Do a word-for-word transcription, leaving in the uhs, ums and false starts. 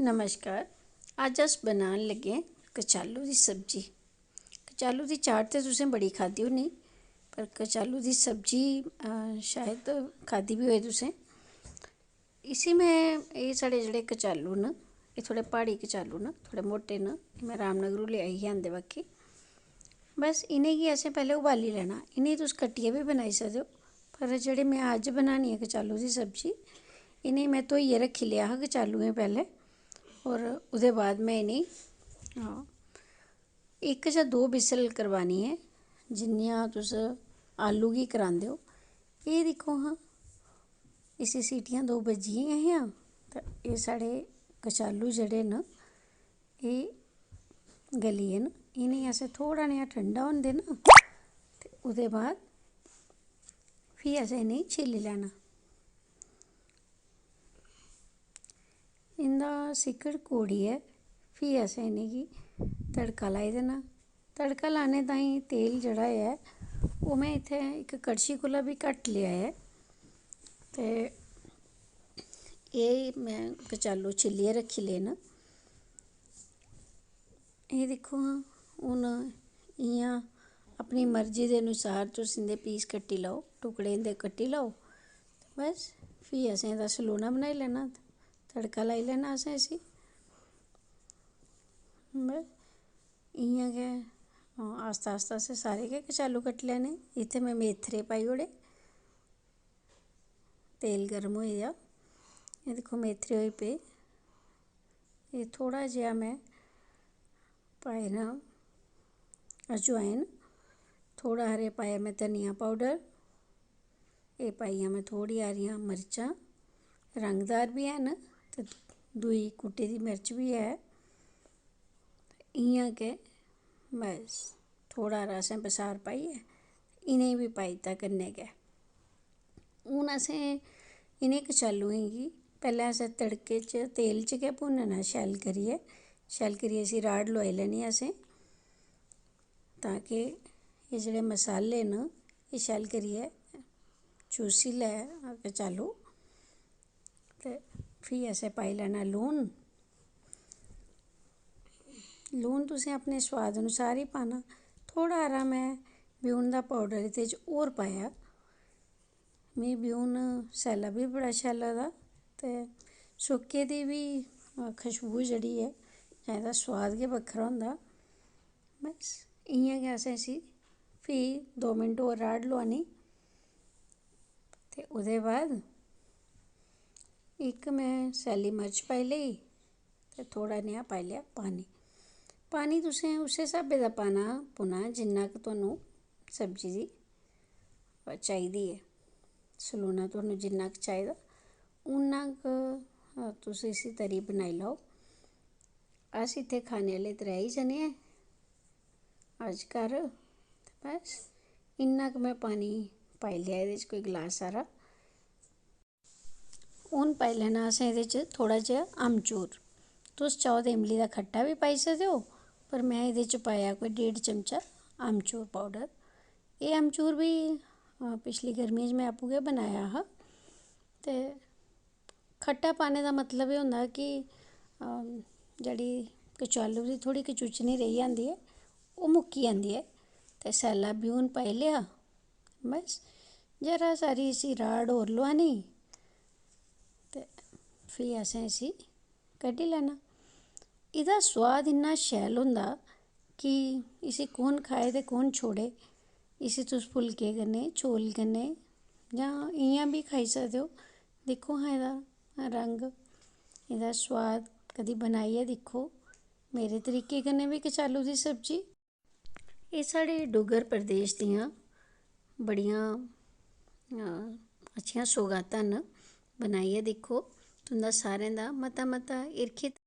नमस्कार, अज्ज अस बनान लगे आं कचालू दी सब्जी। कचालू दी चाट ते तुसें बड़ी खाद्धी होनी, पर कचालू दी सब्जी, अ, शायद खाद्धी बी होए तुसें। इसी में, एह् साढ़े जेह्ड़े कचालू न, एह् थोह्ड़े प्हाड़ी कचालू न, थोह्ड़े मोटे न, एह् में रामनगरों लेआई ही आंदे बाकी। बस इ'नेंगी असें पैह्लें उबाली लैना। इ'नेंगी तुस कट्टियै बी बनाई सकदे ओ, पर जेह्ड़े में अज्ज बनानी ऐ कचालू दी सब्जी, इ'नेंगी में धोइयै रक्खी लेआ हा कचालुएं पैह्लें, होर ओह्दे बाद में इ'नेंगी, हां, इक जां दो whistle करवानी ऐ, जिन्नियां तुस आलू गी करांदे ओ। एह् दिक्खो हां, इसी सीटियां दो बज्जी गेइयां हियां, ते एह् साढ़े कचालू जेह्ड़े न, एह् गली गे न। इ'नेंगी असें थोह्ड़ा नेहा ठंडा होन देना, ते ओह्दे बाद फ्ही असें इ'नेंगी छिल्ली लैना। इं'दा सिक्कड़ कोड़ियै फ्ही असें इ'नेंगी तड़का लाई देना। तड़का लाने ताईं तेल जेह्ड़ा ऐ, ओह् में इत्थै इक कड़छी कोला बी घट्ट लेआ ऐ। ते एह् में कचालू छिल्लियै रक्खी ले न। एह् दिक्खो हां, हून इ'यां अपनी मर्जी दे अनुसार तुस इं'दे piece कट्टी लैओ, टुकड़े इं'दे कट्टी लैओ। ते बस, फ्ही असें एह्दा सलूना बनाई लैना, तड़का लाई लैना असें इसी। बस, इ'यां गै, हां, आस्ता आस्ता असें सारे गै कचालू कट्टी लैने। इत्थै में मेथरे पाई ओड़े, तेल गर्म होई गेआ। एह् दिक्खो, मेथरे होई पे। एह् थोह्ड़ा जेहा में पाए दा अजवाइन, थोह्ड़ा हारे पाया में धनिया powder, एह् पाइयां में थोह्ड़ी हारियां मर्चां, रंगदार बी हैन ते दूई कुट्टी दी मर्च बी ऐ। इ'यां गै बस थोह्ड़ा हारा असें बसार पाइयै इ'नेंगी बी पाई दित्ता कन्नै गै। हून असें इ'नें कचालुएं गी पैह्लें असें तड़के च, तेल च गै भुन्नना शैल करियै। शैल करियै इसी राड़ लोआई लैनी असें, तां कि एह् जेह्ड़े मसाले न, एह् शैल करियै चूसी लै कचालू। ते फ्ही असें पाई लैना लून। लून तुसें अपने सोआद अनुसार ही पाना। थोह्ड़ा हारा में ब्यून दा powder एह्दे च होर पाया। मिगी ब्यून सैल्ला बी बड़ा शैल लगदा, ते सुक्के दी बी, अ, खुशबू जेह्ड़ी ऐ, जां एह्दा सोआद गै बक्खरा होंदा। बस इ'यां गै असें इसी फ्ही दो मिंट होर राड़ लोआनी, ते ओह्दे बाद इक में सैल्ली मर्च पाई लेई, ते थोह्ड़ा नेहा पाई लेआ पानी। पानी तुसें उस्सै स्हाबै दा पाना पौना जिन्ना क तुहानू सब्जी दी चाहिदी ऐ, सलूना तुहानू जिन्ना क चाहिदा उन्ना क, अ, तुस इसी तरी बनाई लैओ। अस इत्थै खाने आह्ले त्रै ही जने आं अज्ज घर, ते बस इन्ना क में पानी पाई लेआ एह्दे च, कोई गलास सारा। हून पाई लैना असें एह्दे च थोह्ड़ा जेहा अमचूर। तुस चाहो ते इमली दा खट्टा बी पाई सकदे ओ, पर में एह्दे च पाया कोई डेढ़ चमचा अमचूर powder। एह् अमचूर बी, अ, पिछली गर्मियें च में आपूं गै बनाया हा। ते खट्टा पाने दा मतलब एह् होंदा कि, अ, जेह्ड़ी कचालू दी थोह्ड़ी कचुचनी रेही जंदी ऐ, ओह् मुक्की जंदी ऐ। ते सैल्ला ब्यून पाई लेआ, बस जरा सारी इसी राड़ होर लोआनी, ते फ्ही असें इसी कड्ढी लैना। एह्दा सोआद इन्ना शैल होंदा कि इसी कौन खाए ते कौन छोड़े। इसी तुस फुल्के कन्नै, चौल कन्नै, जां इ'यां बी खाई सकदे ओ। दिक्खो हां एह्दा रंग, एह्दा सोआद, कदी बनाइयै दिक्खो। मेरे तरीके कन्नै बी कचालू दी सब्जी। एह् साढ़े डुग्गर प्रदेश दियां बड़ियां, अ, अच्छियां सौगातां न। बनाइयै दिक्खो, तुं'दा सारें दा मता मता हिरखित।